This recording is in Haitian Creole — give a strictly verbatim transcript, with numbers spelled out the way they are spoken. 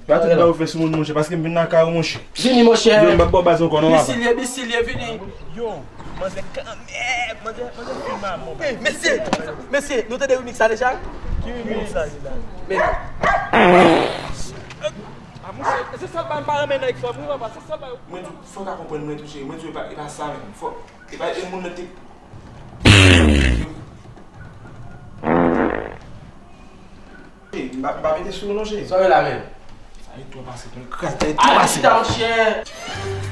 Pa tout bagay ou fè sou moun, monchè, paske m vin nan kay ou, monchè. Vini, monchè. Yo, m p ap ba w baz ankò, non, papa. Bisilye, bisilye, vini. Yo, manzè kanmè, manzè, manzè fin maman. Mesye, mesye, nou tande remix la deja? Ki remix sa, li la? Men. A, monchè, se sèl bagay m pa renmen nan X-Fam, wi, papa, se sèl bagay. Mwen tou, fò w ka konprann mwen tou, cheri. Mwen tou, e pa, e pa sa menm. Fò, e pa e moun nan te. Cheri, m pa, m pa mete sou ou non, cheri. Sa w la menm? Sa e twò pase, ton kras, sa e twò pase. Chita, monchè.